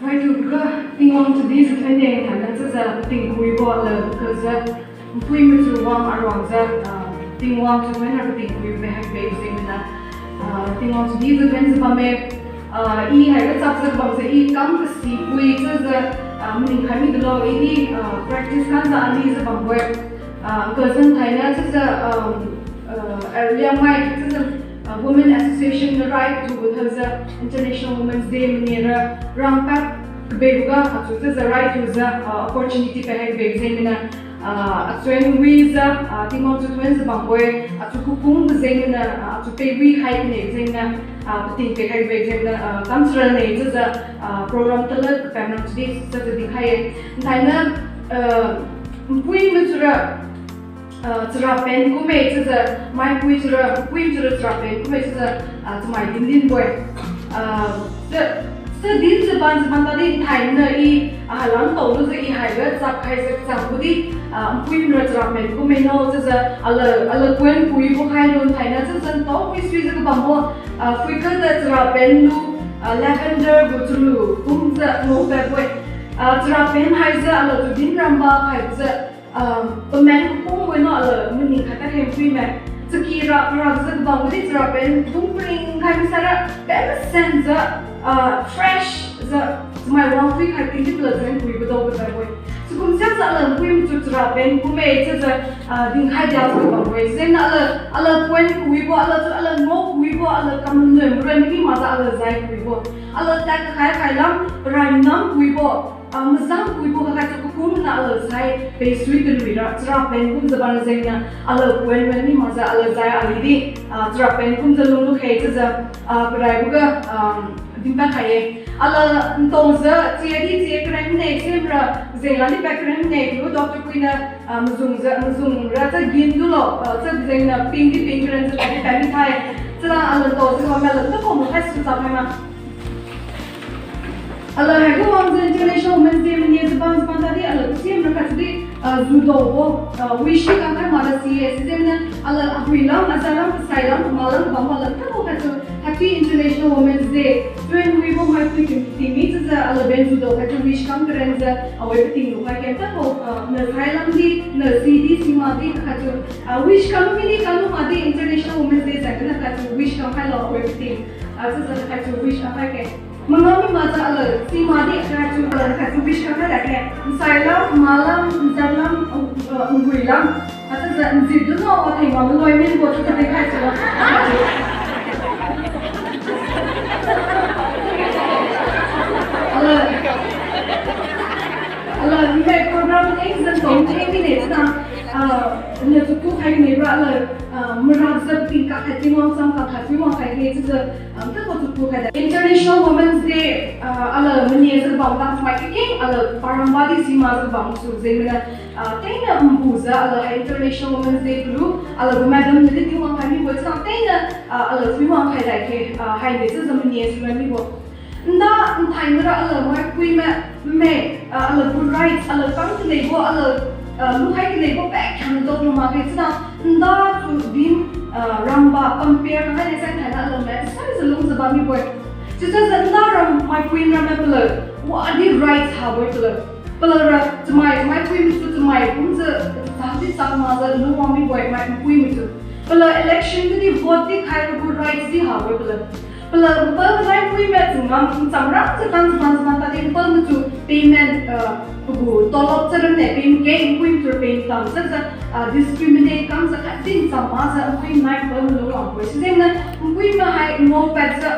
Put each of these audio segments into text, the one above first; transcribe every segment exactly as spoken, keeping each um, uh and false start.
Haitu ga Tingwang tudi zathuon ne, thainai chiujiu pating kuibo le kajiu, npui machu wang aruangjiu, ah, Tingwang zathuon ra pating kuibo hai bejengniu, ah, Tingwang tudi zathuon jiu bamme, ah, i haiga chapjiu bamjiu i kam kasi pui chiujiu, ah, maning khai midulo i di, ah, practice kanjiu alijiu bambo-e. Ah, kajiu thainai chiujiu, um, ah, Liangmai chiujiu, ah, Women Association niu rai kathubo thiujiu International Women's Day manira rangkak kabebuga achu chiujiu rai thiujiu, ah, opportunity pahai kabe jengniu, ah, achuan wijiu, ah, Tingwang zathuon jiu bambo-e, achu kakungbo jengniu, ah, achu peiwi hai kane jengniu, ah, pating peikhai kabe jengniu, ah, kamchara ne chiujiu, ah, program tala kapanna chiudi chiujiu dinkhai-e. Thainai, ah, npui machura, ah, charapen kumme chiujiu, maipui chara, npui chara charapen kumme chiujiu, ah, chamai din dinbo-e. Ah, chi, chi dinjiu banjiu ban tadi thainai i, ah, halam taolujiu i haiga chap khaijiu changbo di, ah, npui mara charapen kumme no chiujiu, ala, ala kuan kuibo khai lun thainai chiujiu ntao pui suijiu kabambo, ah, phuika da charapen lu, ah, lavender gu chalu kumjiu ngaopadbo-e. Ah, charapen haijiu ala chu din ramba haijiu, ah, pamen kakungbo no ala maning khat ta khe npui me. Chaki ra, rajiu kabambo di charapen dung paring khai masaira, pen masenjiu, ah, fresh jiu, chamai wang phui khai tingdi pala jeng kuibo dao kapadbo-e. Sikum sijiu ala npui machu charapen kumme chiujiu, ah, dinkhai dijiu kabambo-e. Jengniu ala, ala kuan kuibo, ala chu ala ngao kuibo, ala kam nlun ran mi makjiu ala zai kuibo. Ala tad khai khailam, rai nam kuibo, ah, mazang kuibo khat khattu kakungna ala sai, peisui taluira, charapen kumjiu ban jengniu, ala kuan ran mi makjiu ala zai aliudi, ah, charapen kumjiu lunglu khe chiujiu, ah, karaiboga, ah, dinpad khai-e. Ala ntaojiu, chiadi chi karen ne, semra, jeng aliu pad karen ne, lu doctor puiniu, ah, mazungjiu, mazungra chiu gin dulo, ah, chiu jengniu ping di ping karen jiu pad di pad mi khai. Chiula ala ntaojiu wangmai la tu kom khai su chap khai ma. Ala haigu wangjiu International Women's Day mania jiu ban jiu ban tadi ala chiujiu khat chiudi, ah, judobo, ah, wish kam khai makjiu si-e, sijengniu ala ahuilam, ajalam, kasailam, kamalam, kabambo lam tabo khat chiu, Happy International Women's Day. Twen wibo maipui tingmi chiujiu ala ben judo khat chiu wish kam karenjiu, awoi pating lu khai kem tabo, ah, na sailam di, na si di, si mak di khat chiu, ah, wish kam midi kam lu makdi International Women's Day jengniu khat chiu wish kam khailo awoi pating. Ah, chiujiu khat chiu wish kam khai khe. Mangam mi makjiu ala, si makdi khat chiu, ala khat chiu wish kam khai lakge. Nsailam, malam, njanlam, uh, uh, nguilam. Achiujiu njiu duno, watheng mak maloi minbo chiu khat khai chiu. Ala, ala, me program eng jan tong eng mine chiujiu, ah, natu ku khai mibra ala, ah, marapjiu tingkak khat chiu wang cham kak khat chiu wang khai khe chiujiu, ah, tabo tu ku khai da. International Women's Day, ah, ala mania jiu bam tang mai kikeng, ala paramba di si makjiu bam su jengniu, ah, tengna mbujiu ala hai International Women's Day kulu, ala gu madam niudi wang khai mibo chiujiu tengna, ah, ala phui wang khai dai khe, ah, haine chiujiu mania jiu mibo. Nda nthai nara ala maipui ma, me, ah, ala gu rights, ala kam kanebo, ala, ah, lukhai kanebo pek khang dao lu makge chiujiu, nda tu din, ah, ramba compare khai de sai thainai ala me saijiu lungjiu bam mibo-e. Chiujiu nda ram maipui nara me pala, wadi rights habo-e pala. Pala ra chamai, maipui masu chamai kumjiu, tadi chak makjiu lungwang mibo-e maipui masu. Pala election tudi vote di khai gu rights di habo-e pala. Pala npao maipui ma changam, chamra jiu tan jiu tan jiu tan tadi npao masu payment, ah, pagu tolop charam ne payment khe npui masu payment tam jiu, ah, discriminate kamjiu khat din cham makjiu npui nai npao malung wangbo-e. Sijengniu npui ma hai ngaopadjiu,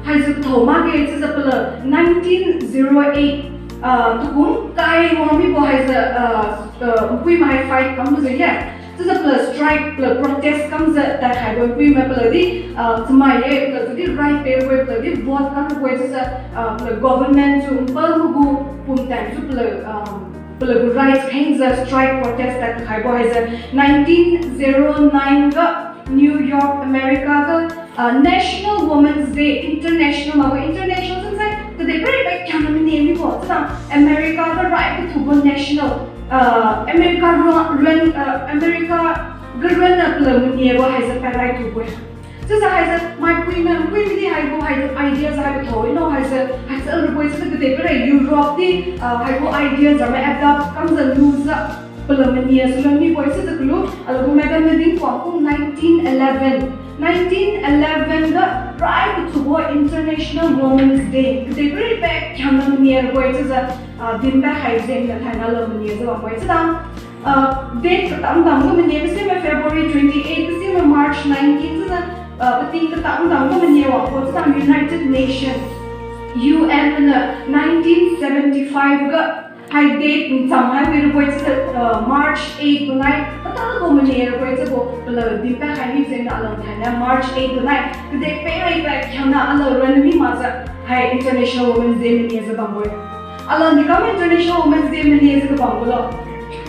haijiu thao makge chiujiu pala nineteen zero eight, ah, tukum kai wang mibo haijiu, ah, ah, npui ma hai fight kambo jiu ye. Chiujiu pala strike, pala protest kamjiu tad khaibo npui ma pala di, ah, chamai ye, pala tudi right pebo-e, pala di vote kambo-e chiujiu, ah, pala government tu npao magu pumtan tu pala, ah, pala gu right khengjiu strike protest tad khaibo haijiu nineteen zero nine ga New York, America ga, ah, National Women's Day, international makbo international chiusai, tade rai bai kiang mania mibo, chiujiu America ga rai kathubo national, ah, America ruan, ruan, ah, America ga ruanna pala maniabo haijiu pad rai thubo-e. Chiujiu haise, maipuimai, maipuimai di haibo, haibo idea jiu haibo thao ino haise, haise aluboi chiujiu kadihpiri Europe di, ah, haibo idea jiu mai adapt kamjiu lujiu pala mania sula mibo-e chiujiu kalu, alabo madam na dinkuang kum nineteen eleven. Nineteen eleven ga rai kathubo International Women's Day. Kadihpiri pakhiangna mania rabo-e chiujiu, ah, dinpad khai jengniu thainalo mania jiu bambo-e chiujiu. Ah, date katam-tam ga mania kasimai February twenty-eight, kasimai March nineteen chiujiu, ah, pating katam-tam ga mania wangbo chiujiu United Nations, U N na nineteen seventy-five ga hai date ncham hai wi rabo-e chiujiu, ah, March eight bo nai, katambo mania rabo-e chiubo pala dinpad khai mi jengniu alao thainai March eight bo nai, kadihpiri pakhiangna alao ranmi makjiu hai International Women's Day mania jiu bambo-e. Alao niu kam International Women's Day mania jiu kabambo lo.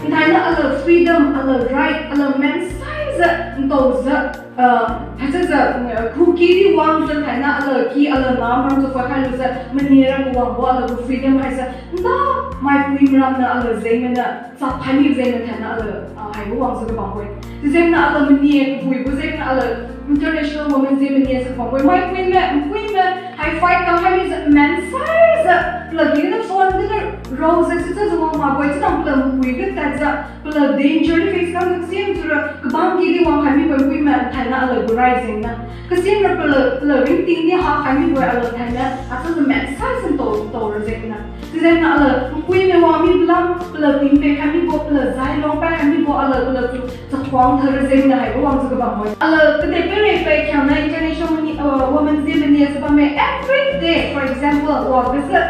Nthainai alao freedom, alao right, alao mansaijiu, ntaojiu, ah, haichiujiu, ah, Kuki di wangjiu thainai alao ki alao nam ram jiu pakhai lujiu mania ra kawangbo alao gu freedom haise, nda maipui maram niu alao jengniu chap khai mi jengniu thainai alao, ah, haibo wangjiu kabambo-e. Chiujengniu alao mania kabuibo jengniu alao International Women's Day mania jiu kabambo-e. Maipuimai, maipuimai, hai fight kam hai mijiu mansaijiu, pala kiniu phone ganiu raojiu chiujiu wang makbo-e chiujiu pala mapui ga tadjiu, pala danger di face kam kasim chiura, kabang kidi wang khai mibo-e maipuimai thainai alao gu right jengniu. Kasimra pala, pala ringting di ha khai mibo-e alao thainai, achiujiu mansai sin tao, tao ra jengniu. Chiujengniu alao maipuimai wang mibo lam, pala tingpad khai mibo, pala zai longpad khai mibo, alao pala tu chakhuang thaira jengniu haibo wangjiu kabambo-e. Alao kadihpiri pakhiangna International Mani-, uh, Women's Day mania jiu bamme every day, for example, wagajiu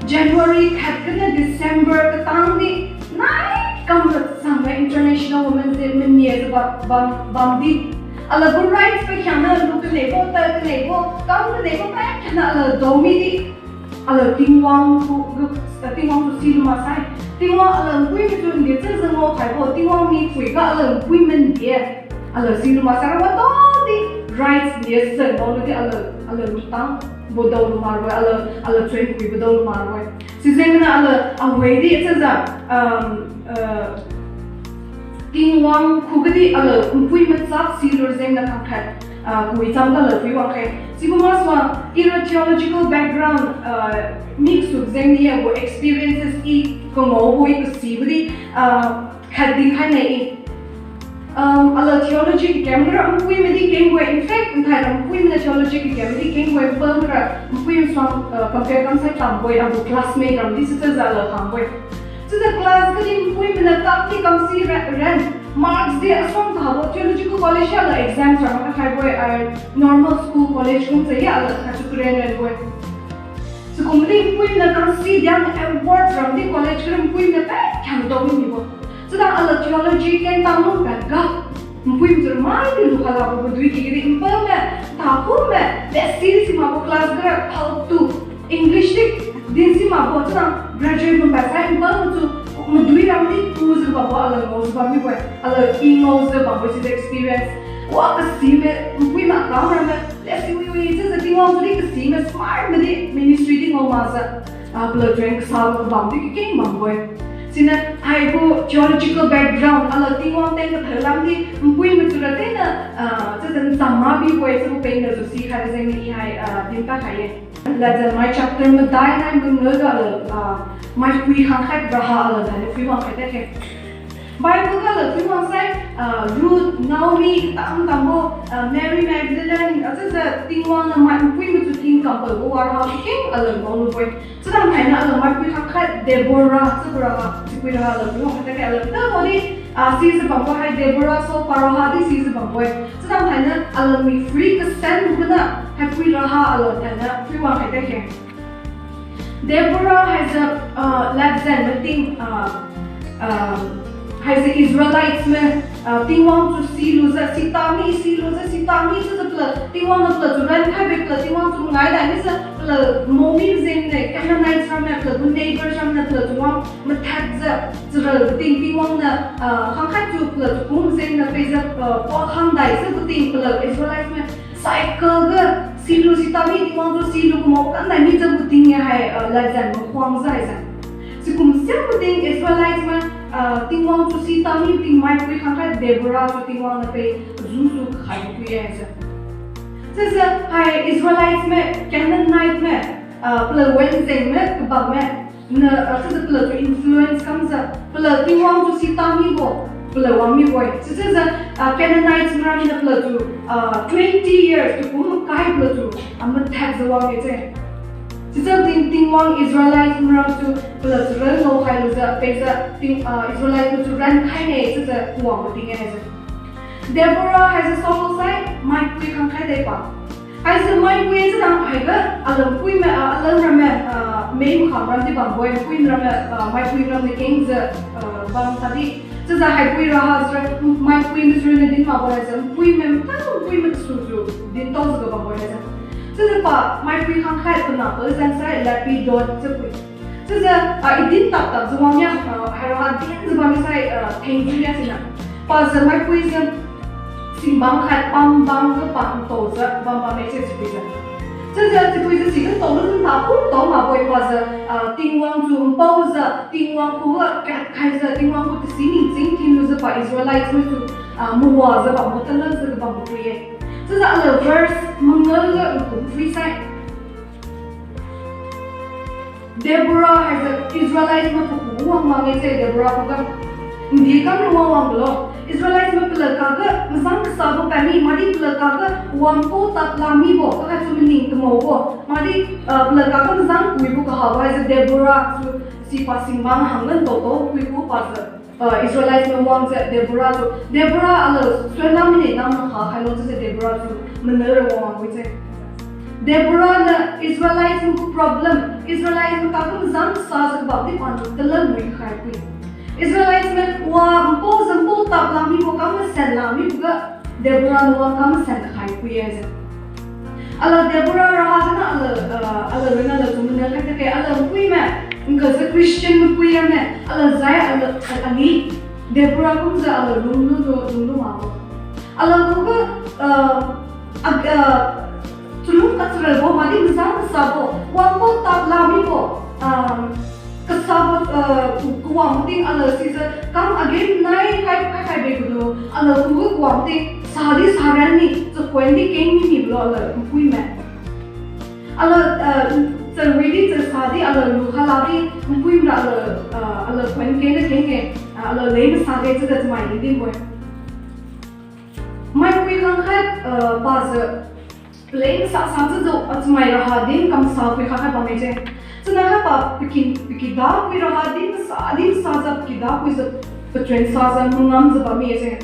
January khat ganiu December katang di, nai kam ra changga International Women's Day mania jiu bam, bam, bamdi. Alao gu rights pakhiangna lu kanebo, ta kanebo, kam kanebo pakhiangna alao dao midi. Alao Tingwang tu, gu, Tingwang tu silu maksai. Tingwang alao npuimai tu ndi chiujiu ngao khaibo, Tingwang mi phuiga alao npuimai ndi-e. Alao silu maksai ra wadodi rights ndi-e chiujiu ngaolu di alao, alao lutang bo daolu makra, alao, alao chun phuibo daolu makra. Sijengniu alao awei di chiujiu, um, uh, Tingwang khuga di alao npui machap silu jengniu khangkhat, ah, kawi chamga alao phui wangkhe. Sibo masuang ira theological background, ah, mix up jengniu gu experiences i kangaobo i kasibo di, ah, khat dinkhaine i. Um, alao theology kakem ra npui madi kengbo-e, in fact, nthai ra npui madi theology kakem madi kengbo-e, npui mara npui masuang, ah, compare kamsai tambo-e, agu classmate ram di sichiujiu alao khangbo-e. Chiujiu class kadi npui mana kam di kamsi ra, ran, marks di asuang kahabo theological college alao exams ra makakhaibo-e, ai normal school college kumjiu ye alao khatsu karen ranbo-e. Sikum di npui mana kamsi diang award ram di college kadi npui mana pakhiang dao mibo. Chiuda alao theology keng tanglu padga npui machun mai di lukhalabo padui kikidi npui ma, takum ma, lesi simakbo class gara phaltu English di dinsi makbo chiuda graduate mapadsai npui machun madui ram di tujiu bambo alao ngaojiu bam mibo-e, alao i ngaojiu bambo chiujiu experience. Wa kasi me npui ma kam ram ma, lesi wi wi chiujiu Tingwang tu di kasi me smart madi ministry di ngao makjiu. Ah, palao join kasabo kabam di kakeng bambo-e. Siniu haibo theological background, alao Tingwang teng kathai lam di npui machun ra tena, ah, chiujiu ncham ma bibo-e, chiubo pengna jiu sikhai jengniu i hai, ah, dinpad khai ye. Ladjan mai chapter madai nai mangiu ga alao, ah, maipui khangkhat raha alao dani phui wangkhe dakhe. Bible ga alao phui wangsai, ah, Ruth, Naomi, katam tambo, ah, Mary Magdalene, ah, chiujiu Tingwang niu mai npui machun tingkam pabo waraha kakeng alao ngaolubo-e. Chiuda thainai alao maipui khangkhat Deborah, chiubo raha, sipui raha alao phui wangkhe dakhe alao tabo di, ah, sijiu bambo hai Deborah so paraha di sijiu bambo-e. Chiuda thainai alao mi free kasan buna haipui raha alao thainai phui wangkhe dakhe. Deborah haise, ah, ladjan mating, ah, ah, haise Israelites me, ah, Tingwang tu silujiu, sitami silujiu, sitami chiujiu palao, Tingwang niu palao tu rankhaibo palao, Tingwang tu ngai dai mijiu palao, maomi jengniu, Canaanites ram niu palao, gu neighbor ram niu palao, Tingwang mathakjiu, chiura ting Tingwang niu, ah, khangkhat tu palao tu kum jengniu peijiu, ah, pakhang daijiu gu ting palao Israelites me cycle ga silu sitami Tingwang tu silu kumao kanai mijiu gu ting ye hai, ah, ladjan makhuangjiu haise. Sikum siang gu ting Israelites ma, ah, Tingwang tu sitami ting maipui khangkhat Deborah tu Tingwang niu pei jusu khaibo pui ye haise. Chiujiu hai Israelites me, Canaanite me, ah, palao wen jengme, kabam me, na, ah, chiujiu palao tu influence kamjiu, palao Tingwang tu sita mibo, palao wang mibo-e. Chiujiu, ah, Canaanites maram niu palao tu, ah, twenty years, tu kum makai palao tu, ah, mathakjiu wang-e chiu. Chiujiu Ting, Tingwang Israelites maram tu palao tu ranlo khailujiu, peijiu Ting, ah, Israelites tu rankhaine, chiujiu wangbo ting-e haijiu. Deborah haise saolo sai, maipui khangkhai daipa. Haise maipui chiujiu haiga, alao puime, ah, alao ramme, ah, mei makham ram di bambo-e, pui ramme, ah, maipui ramme kengjiu, ah, bam tadi. Chiujiu haipui raha sira, maipui majiu niu din makbo haise, puime, tang puime sujiu, din taojiu ga bambo haise. Chiujiu pa, maipui khangkhai panahbo jeng sai, Lapidot chiu pui. Chiujiu, ah, i din tap tapjiu wang ya, ah, haira ha dinjiu bam sai, ah, thengjiu ya sina. Pajiu maipuijiu, singbang khat pambangjiu pa ntaojiu bam bamme chiu chipuijiu. Chiujiu chipuijiu siga ntaolu nta kum ntao makbo-e pajiu, ah, Tingwang tu mpaojiu, Tingwang khuga katkhaijiu, Tingwang khu tasi ningching thinlujiu pa Israelites masu, ah, mawajiu bambo talanjiu ga bambo pui-e. Chiujiu alao verse mangaga nkum phui sai. Deborah haise Israelites mai paku wang makge chiu Deborah khuga. Ndi kam wang wanglo. Israelites mai palao kaga mazang kasabo pami, madi palao kaga wangbo tad la mibo, kakhat su maning kamaobo. Madi, ah, palao kaga mazang kuibo kahabo haise Deborah su sipa singbang hangga ntaobo kuibo pajiu. Ah, Israelites mai wangjiu Deborah tu, Deborah alao suan la mine nang makha khailo chiujiu Deborah tu, manara wang wangbo chiu. Deborah niu Israelites mai gu problem, Israelites mai kaga mazang sajiu kabam di paniu talan lui khai pui. Israelites mai wa npo zampo tad la mibo kam masan la miboga, Deborah niu wa kam masan khai pui-e jiu. Alao Deborah raha ganiu alao, ah, alao ronna alao tu mana khai takge alao npuime, nkajiu Christian mapui ramme, alao jai alao, ah, ali, Deborah kumjiu alao lunglu tu, lunglu makbo. Alao khuga, ah, ah, ah, chalung kacharabo madi mazang kasabo, wangbo tad la mibo, ah, kasabo, ah, kawang ting alao sijiu kam age nai khai, khai, khai be gulo, alao khuga kawang ting, sadi saran ni, chakhuan di keng minibo lo alao npuime. Alao, ah, chawi di chasa di alao lukha ladi, npuime ra alao, ah, alao khuan keng na keng-e, ah, alao leng sage chiujiu chamai di dinbo-e. Maipui khangkhat, ah, pajiu, leng sasa chiujiu, ah, chamai raha din kamsa pui khangkhat bamme chiu. Chiuna khaipa paki, pakida pui raha din sa, din sajiu pakida puijiu, pachan sajiu mangamjiu bamme chiu.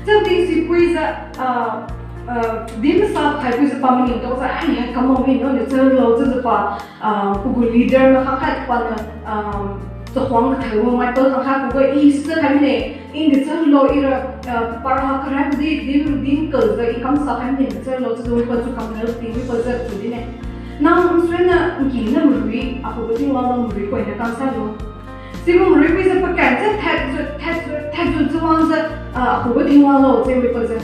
Chiudi sipuijiu, ah, ah, din masa khai puijiu pa maning taojiu, ai, hai kamang mino niu chalo chiujiu pa, ah, pagu leader mai khangkhat paniu, ah, chakhuang kathaibo maipui khangkhat khuga i sijiu khai mine, i di chalo ira, ah, para kara di din, din kaljiu i kamsa khai mine chalo chiujiu pa chu kamna ting pa jiu tu dine. Nang nsuina nki na marui, akhuga Tingwang marui koina kamsalo. Sibo marui puijiu pakan jiu, tadjiu, tadjiu, tadjiu jiu wangjiu, ah, akhuga Tingwang lo chiu wipajiu.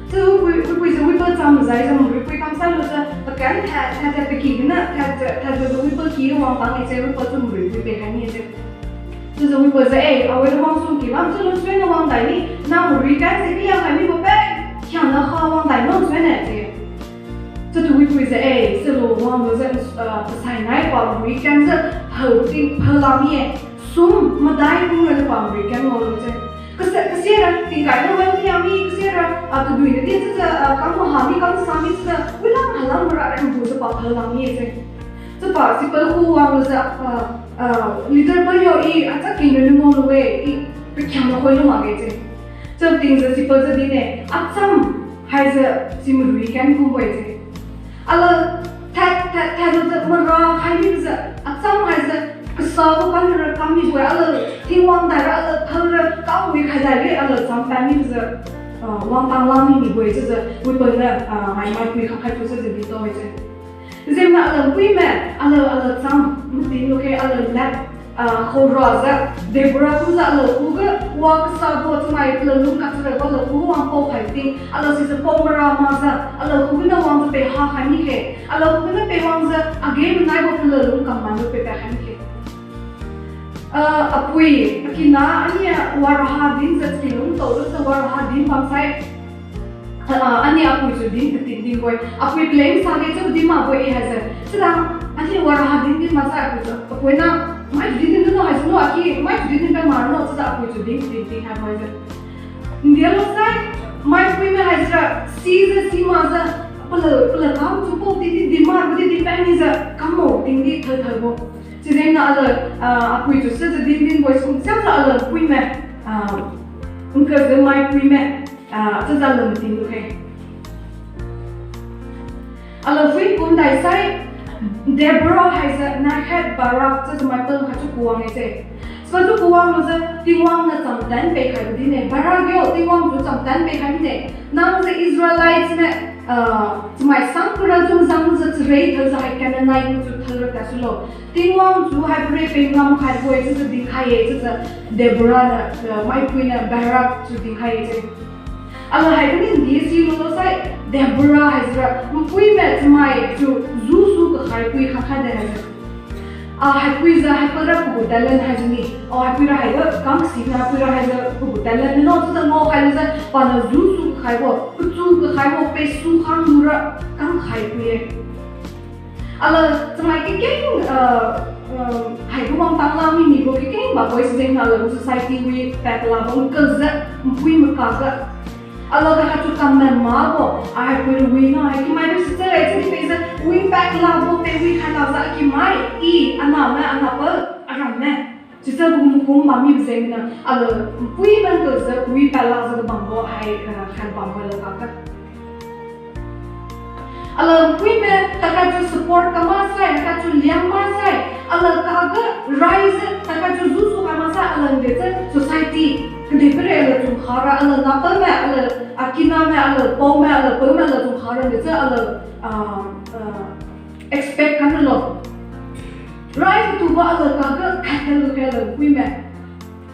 Chiu wipui, wipuijiu wipa cham jaijiu marui pui kamsai lujiu, pakan tad, tad, tad, paki gana, tad, tad, tadjiu wipa ki wang tang-e chiu wipa tu marui pui pehai ni chiu. Chiujiu wipajiu, eh, awai na wangsu ki lam, chiu nsuina wang dai ni, nang marui kan se pi yang hai mibo pe, khiangna kha wang dai nsuina chiu. Chiutu wipuijiu, eh, silo wanglujiu, ah, pasai nai pa marui kanjiu, phao ting, phao la mi-e, sum madai kum raniu pa marui kan ngaolujiu. Kasa, kasira, tingkai na wan mi ami, kasira, ah, kadui na di chiujiu, ah, kam maha mi, kam sa mi chiujiu, wilam halam mara raniu bujiu pa phao la mi-e chiu. Chiupa, sipa khu wanglujiu, ah, ah, leader pa yo i, acha king raniu ngaolu-e, i, pakhiangna khoilu makge chiu. Chiu tingjiu sipajiu dine, acham haijiu si marui kan kumbo-e chiu. Ala, tad, tad, tadlujiu mara khai mijiu, acham haijiu, kasabo kamra kam mibo-e, ala, Tingwang daira, ala, thaora, kamwi khai daire, ala, cham pan mijiu, ah, wangtang la mi mibo-e chiujiu, wipa niu, ah, hai maipui khangkhai pujiu di tao-e chiu. Jengniu ala puime, ala, ala cham, mating lukhe, ala lad, ah, khaorajiu, Deborah kumjiu ala khuga, wa kasabo chamai pala lung kachara ga ala khuga wangpao khai ting, ala sijiu pao mara makjiu, ala khuga niu wangjiu peha khai mikhe, ala khuga niu pe wangjiu, age manaibo pala lung kamanlu pe pekhai mikhe. Ah, apui, akina ania waraha dinjiu kilung taolujiu waraha din bamsai. Ah, ani apui tu din katin dinbo-e. Apui claim sage chiu din makbo-e haise. Chiuda, ani wara ha din din maksai apui tu. Apui na, mai tu din din tu no haise no, aki, mai tu din din pa ma no, chiuda apui tu din katin dinkhaibo-e. Ndialo sai, maipui mai haise, sijiu, si makjiu, pala, pala kam tu po din din, din mak, din din pa nijiu, kam mo, din din thao thaobo. Sijengniu ala, ah, apui tu sijiu din dinbo-e sum, siaksa ala pui mai, ah, nkatjiu maipui mai, ah, chiujiu ala matin lu khe. Ala phui kumdai sai, Deborah haise Nahad Barak chiujiu maipui khat tu kawang-e se. Sibo tu kawang lujiu Tingwang niu chamtan pekhaibo din-e. Barak yo, Tingwang tu chamtan pekhai mine. Nang jiu Israelites mai, ah, chamai sang kara tu zangjiu charei thaojiu hai Canaanite tu thaora tasulo. Tingwang tu hai pare pengam khaibo-e chiujiu dinkhai-e chiujiu Deborah niu, ah, maipui niu Barak tu dinkhai-e se. Ala hai kani ndi si lulo sai, Deborah haise ra, npui mai chamai tu jusu kakhai pui khat khat de haise. Ah, haipui jiu, haipui ra pagu talent haise ni. Oh, haipui ra haiga kam si na, haipui ra haise pagu talent no, chiujiu ngao khai lujiu, paniu jusu kakhaibo, pachu kakhaibo, pesu khang lura, kam khai pui-e. Ala chamai kakeng, ah, ah, haibo wang tangla mi mibo kakeng bambo-e sijengniu ala society wi paklabo nkatjiu, npui makaga. Ala kakhat tu kamman makbo, ah, haipui ra wi na, hai kimai ra sijiu, hai chiudi pejiu, wi paklabo, pe wi khai lakjiu, akimai, i, anahmai, anahpao, aram ne. Sijiu kum kum bammi jengniu, ala npui man kajiu, wi palakjiu kabambo, hai, ah, khan bambo ala kakga. Ala npui mai, kakhat tu support kam maksai, kakhat tu liang maksai, ala kakga raijiu, kakhat tu jusu khai maksai, ala nde jiu society, kadi pere ala tu khara, ala nahpao mai, ala akina mai, ala pao mai, ala pao mai, ala tu khara nde jiu, ala, ah, ah, expect kam ralo. Rai katubo ala kakga khat khat lu khe ala npui mai.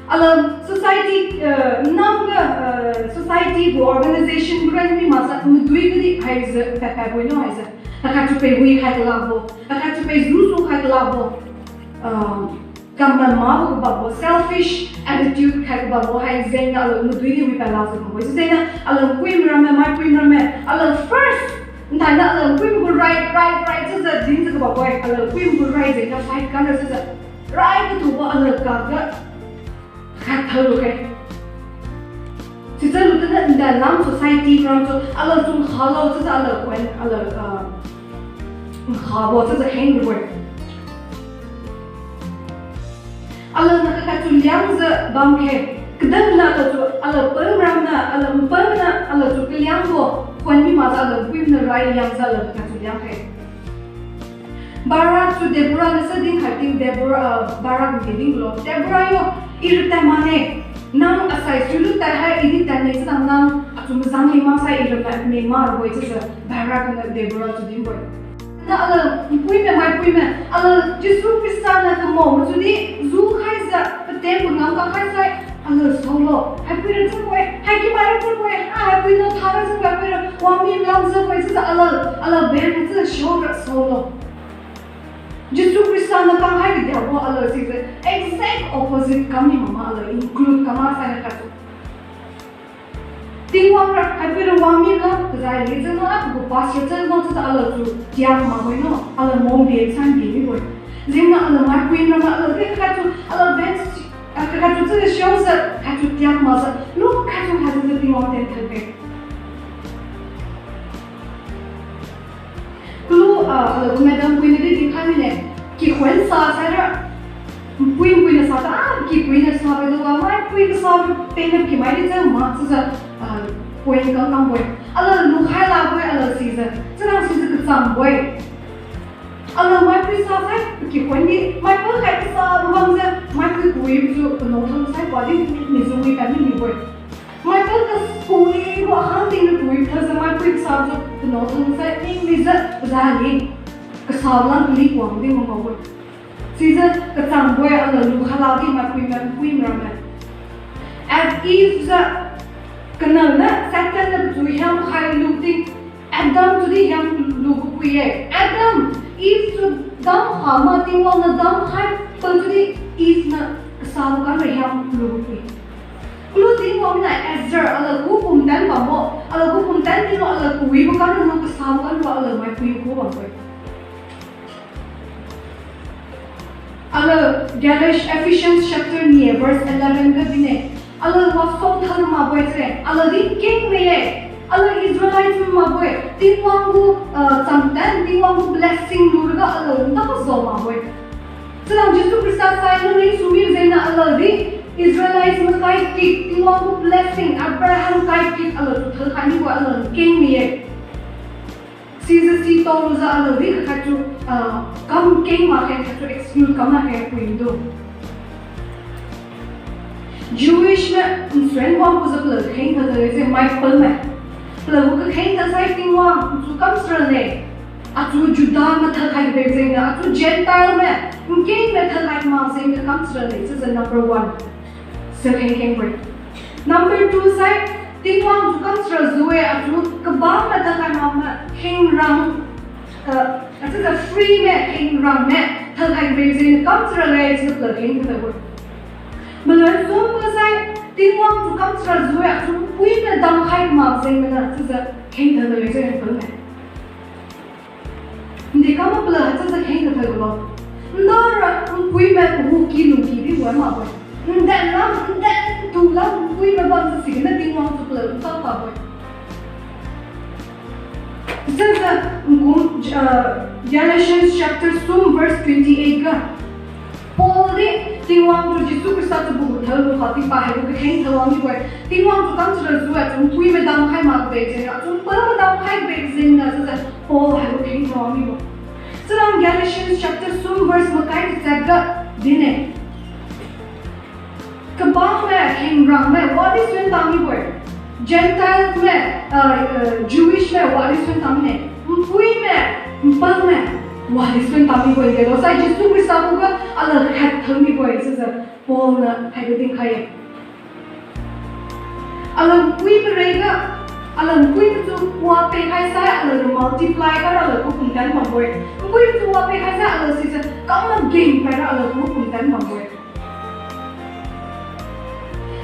Ala society, eh, namga, eh, society gu organization gu ran mi maksai madui kadi haise, kakhat bo no haise. Kakhat tu pe wi khai kalakbo, kakhat tu pe jusu khai kalakbo. Ah, kamman makbo kabambo, selfish attitude khai kabambo hai jengniu ala madui di wi palakjiu bambo. Sijengniu ala npui maram mai, maipui maram mai, ala first, ntainiu ala npui mai gu rai, rai, rai chiujiu dinjiu kabambo-e, ala npui mai gu rai jengniu fight kamra chiujiu. Rai katubo ala kakga khat thao lu khe. Sijiu lu tana nda nam society ram tu ala tu khalo chiujiu ala khuan ala, ah, khabo chiujiu kheng lu-e. Alaniu kakhat tu liangjiu bam khe. Kadamna ala tu, ala pao maramna, ala npao maramna, ala tu kaliangbo khuan mi makjiu ala npui mainiu rai liangjiu ala kakhat tu liang khe. Barak tu Deborah niu sa dinkhai ting Deborah, ah, Barak niu dinglo. Deborah yo, ira tad mane. Nang asai suilu tad hai idi tad ne, chiujiu nang achu mazang ni maksai ira tad ne marabo-e chiujiu Barak niu Deborah tu dinbo-e. Na ala npui mai maipui mai, ala Jesu Khrista niu kamao machiudi jukhaijiu paten pangam kakhai sai, ala saolo, haipui ra chabo-e, haikimai ra chabo-e, ah, haipui nao tha ra chabo-e, haipui ra wangmi lam chabo-e chiujiu ala, ala ben chiujiu saora saolo. Jesu Khrista niu kankhai kadiabo ala sijiu exact opposite kammi mama ala include kam maksai kakhat tu. Tingwang ra, haipui ra wangmi la, kazai li jiu na, agu pastor jiu na, chiujiu ala tu tiak makbo-e no, ala mongbi san bi mibo-e. Jengniu ala maipui ra ma, ala kakhat tu, ala ben, ah, kakhat tu chiujiu shaojiu, khat tu tiak makjiu, lu khat tu khat tu Tingwang ten thanbe. Kalu, ah, alagu madam pui niu di dinkhai mine, kikhuan sa saira, npui npui niu sa ta, ah, kipui niu sa bailuga, maipui kasa pena kimai di jiu ma, chiujiu, ah, point kang kangbo-e. Ala lukhai lakbo-e, ala sijiu, chiujiu sijiu kachangbo-e. Ala maipui sa sai, kikhuan di, maipui khai kasabo bamjiu, maipui kawibo tu, panao thang sai, padi, mijiu wi kani mibo-e. Maipui kawibo akhang tingniu kawi thajiu maipui kasabo tu panao thang sai ning mijiu pazali. Kasabo lam kali kuang di mangbo-e. Sijiu kachangbo-e, ala lukhai ladi maipui mai, npui maram mai. At Eve jiu, kanang niu Satan niu patu hiamkhai lu ting, Adam tu di hiam lubo pui-e. Adam, Eve tu damkha ma Tingwang niu damkhai, patu di Eve niu kasabo kamra hiam lubo pui. Kalu Tingwang niu Esther, alagu pumtan bambo, alagu pumtan Puibo kanu kasabo kanu aleng maipui khuga bambo-e. Aleng Galatians, Ephesians chapter ni verse eleven ga dinne. Aleng wasong thang makbo-e chiu-e. Aleng di kengmai-e. Aleng Israelites makbo-e. Tingwang gu, ah, chamtan, Tingwang gu blessing luraga aleng nzao makbo-e. Chiulang Jesu Khrista sai luni sumi jengniu aleng di Israelites makai kik, Tingwang gu blessing, Abraham kai kik aleng tu thangkhai mibo aleng kengmai-e. Sijiu si taolujiu aleng di kakhat tu, ah, kam keng makge, khat tu exclude kam makge puidu. Jewish me nsuan wang kujiu paleng kheng tadao jiu mai pame. Paleng gu kakheng tasai Tingwang ntu kam sara le. Atu Judah mathakkhai be jengniu, atu Gentile me, nkeng me thakkhai mak jengniu kam sara le, chiujiu number one. Sikheng kheng bo-e. Number two sai, Tingwang tu kam sara jiu-e, atu kabam me thakkhai mak me, khengrang, ah, chiujiu free me, khengrang me, thakkhai be jengniu kam sara le, chiujiu paleng kheng tadao bo-e. Malan sumbo sai, Tingwang tu kam sara jiu-e, atu npui me damkhai mak jengniu, chiujiu kheng tadao le, chiujiu pame. Nde kam paleng haichiujiu kheng kathai lo. Ndara npui me pahu ki lungki di wa makbo-e. Ndan lam, ndan tu lam npui me bamjiu sigena Tingwang tu paleng nta tabo-e. Chiujiu nkum, ah, Galatians chapter sum verse twenty-eight ga Paul di Tingwang tu Jesu Khrista tu pagu thao lu kha tipa haibo kakheng thao wang mibo-e. Tingwang tu kam sara jiu-e, atu npui me damkhai mak be jengniu, atu npui me damkhai be jengniu, chiujiu Paul haibo kakheng thao wang mibo. Chiulang Galatians chapter sum verse makai kachat ga dinne. Kabam me, khengrang me, wadi suan tamibo-e. Gentiles me, ah, ah, Jewish me, wadi suan tamine. Npui me, npang me, wadi suan tamibo-e. Delosai Jesu Khrista khuga aleng khat thao mibo-e, chiujiu Paul niu haibo dinkhai-e. Aleng npui mare ga, aleng npui matu wa pekhai sai, aleng multiply ga raleng gu pumtan bambo-e. Npui matu wa pekhai sai, aleng sijiu kam mageng paira aleng gu pumtan bambo-e.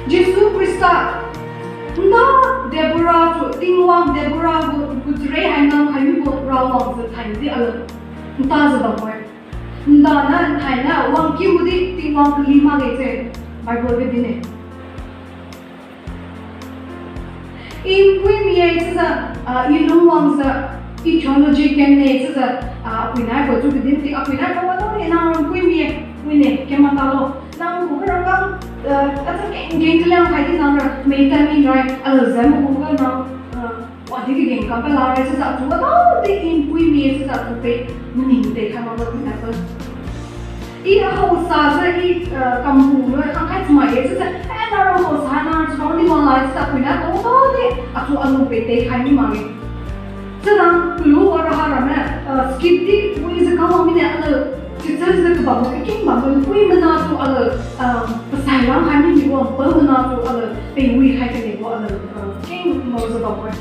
Jesu Khrista, nda Deborah tu Tingwang Deborah gu, gu chare hai nang hai mibo rawangjiu thaidi aleng ntajiu bambo-e. Nda niu nthainiu wangkibo di Tingwang kali makge chiu Bible ga dinne. I npui mi-e chiujiu, ah, i lungwangjiu, i theology kenne chiujiu, ah, apui nai bo tu kadin ti, apui nai bo wadao ni nang npui mi-e, wine, kema talo. Nang khuga rakang, ah, achiu keng keng kaliang khaidi nang ra, mei tami rai, aleng jam khuga nang, ah, wadi kageng kam pala rai chiujiu atu wadao di i npui mi-e chiujiu atu pe, maning de khai makbo di nai bo. I akhaosa jiu i, ah, kamhu loi khangkhai chamai-e chiujiu, eh, nang ra khaosa nang chiubo di wang lai chiujiu apui nai bo di, atu alung pe tekhai mi makge. Chiujiu kalu waraha raniu, ah, skip di wijiu kam wang mine aleng, chiujiu kabam kakeng bambo npui mana tu aleng, ah, pasai langkhai mi mibo, npang mana tu aleng, pe wikhai kanibo aleng, ah, keng maojiu bambo-e.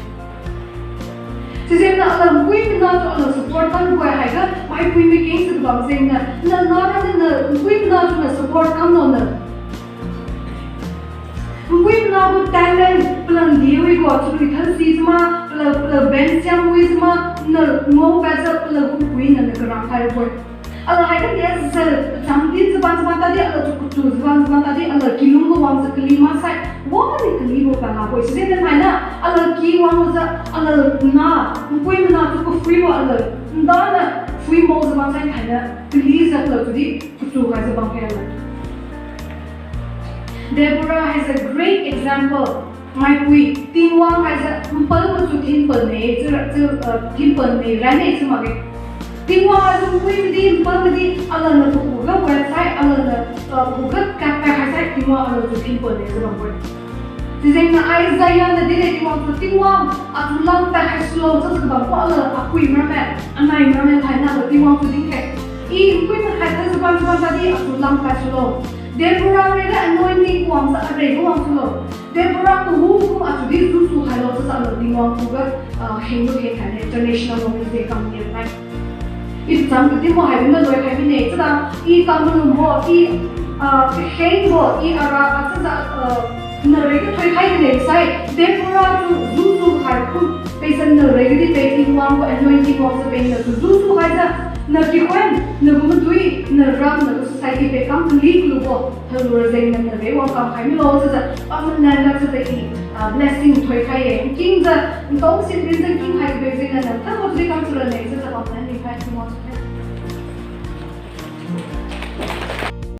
Sijengniu aleng npui mana tu aleng support kambo-e haiga, maipui makeng si kabam jengniu, na nara niu npui mana tu niu support kamlo niu. Npui mana gu talent, palam diwi gu, chalui thansi jima, pala, pala bensiam wi jima, niu ngao padjiu pala gu pui niu niu karang khai rabo-e. Aleng haiga dijiu, pacham din jiban jiban tadi, aleng tu kutu jiban jiban tadi, aleng kilung ga wangjiu kali maksai, wadi kalibo palabo-e. Sijengniu thainiu, aleng ki wangjiu, aleng na, npui mana tu kaphuibo aleng, nda niu phui maojiu bansai thainiu, kalijiu pala tudi, kutu khaijiu bam khailo. Deborah is a great example. Maipui, Tingwang haise npao masu thinpao ne, chiu, chiu, uh, thinpao ne, ranne chiu makge. Tingwang haise npui madi, npao madi, alangniu pakhuga website, alangniu, uh, pakhuga kap khai sai, Tingwang alangtu thinpao ne, chiu bambo-e. Sijengniu Isaiah niu dinne Tingwang tu, Tingwang, atu lam pakhai sulo, chiujiu bambo, alang apui maramme, anai maramme, thainai Tingwang tu dinkhai. I npui makhai thaise bam, bam tadi, atu lam pakhai sulo. Deborah riga anointing wangjiu arei wang sulo. Deborah kahu kum atudi jusu khailo chiujiu alangtu Tingwang khuga, ah, khenglu khengkhai ne, International Women's Day kam nianai. I cham katibo haibo niu loikhai bine, chiuda, i kam malumbo, i, ah, kakhengbo, i ara, ah, chiujiu, ah, Naleng thoikhai de leng sai, Deborah tu jusu khai kum, peisan naleng di pei Tingwang gu anointing wangjiu pei natu jusu khaijiu, na kikhun, nagu madui, na ram, nagu society pei kam tu li kulubo, halu rajeng na naleng wang kam khai milo chiujiu, pamalan ga chiujiu i, ah, blessing thoikhai ye, nkingjiu, ntao sin rinjiu nking khai de jeng na, na tabo di kam tu raleng chiujiu pamalan ringkhai Tingwang tu khai.